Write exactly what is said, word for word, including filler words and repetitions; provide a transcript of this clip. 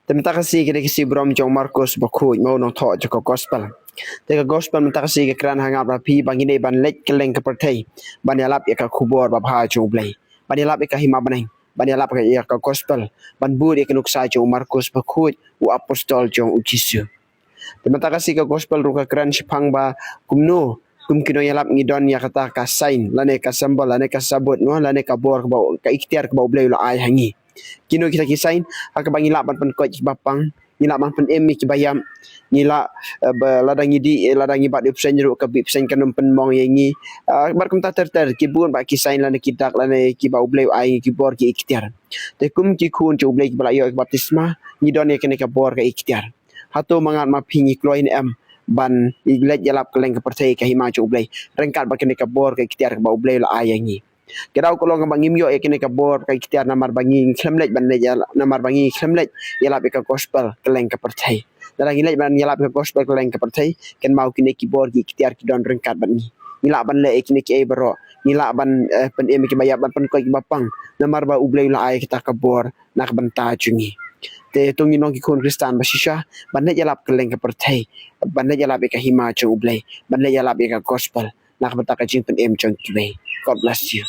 Te mynta ka sngi ka dei ka sngi burom jong u Markus bakhuid, ma u nongthoh jong ka gospel. Te ka gospel mynta ka sngi ka kren ha nga bad phi ba ngin ïai ban leit kylleng ka pyrthei ban ïalap ïa ka khubor babha jong u Blei, ban ïalap ïa ka hima bneng, ban ïalap ïa ka gospel, ban bud ïa ka nuksa jong u Markus bakhuid, u apostol jong u Jisu. Te mynta ka sngi ka gospel ruh ka kren shaphang ba kumno, kum ki nongïalap ngi don ïa kata ka sign lane ka symbol lane ka sabut, no, lane ka bor kaba, ka iktiar kaba u Blei u la ai ha ngi. Kino kita ki sign? Ha kaba ngi lah ban pynkoit kiba pang, ngi lah ban pynim ïa kiba ïap, ngi lah, eh, ba lada ngi dih, eh, lada ngi bat ïa u bseiñ ruh ka bih bseiñ kan ym pynmong ïa ngi. Ah, bad kumta ter ter, ki bun bah ki sign lane ki dak lane kiba u Blei u ai ngi, ki bor ki iktiar. Te kum ki khun jong u Blei kiba la ïoh ïa ka baptisma, ngi don ïa kane ka bor ka iktiar. Hato ma nga ma phi ngi kloi ne em ban leit ïalap kylleng ka pyrthei ka hima jong u Blei, ryngkat bad kane ka bor ka iktiar kaba u Blei u la ai ïa ngi? Ka daw ka long kaba ngim ïoh ïa kane ka bor ka iktiar namar ba ngi khlem leit ban leit ïalap, namar ba ngi khlem leit ïalap ïa ka gospel kylleng ka pyrthei. Lada ngi leit ban ïalap ïa ka gospel kylleng ka pyrthei, kynmaw kine ki bor ki iktiar ki don ryngkat bad ngi. Ngi lah ban leh ïa kine kiei baroh, ngi lah ban, eh, pynim ïa kiba ïap, ban pynkoit kiba pang, namar ba u Blei u la ai kata ka bor na ka bynta jong ngi. Te to ngin long ki khun Khristan ba shisha ban leit ïalap kylleng ka pyrthei, ban leit ïalap ïa ka hima jong u Blei, ban leit ïalap ïa ka gospel na ka bynta ka jingpynim jong kiwei. God bless you.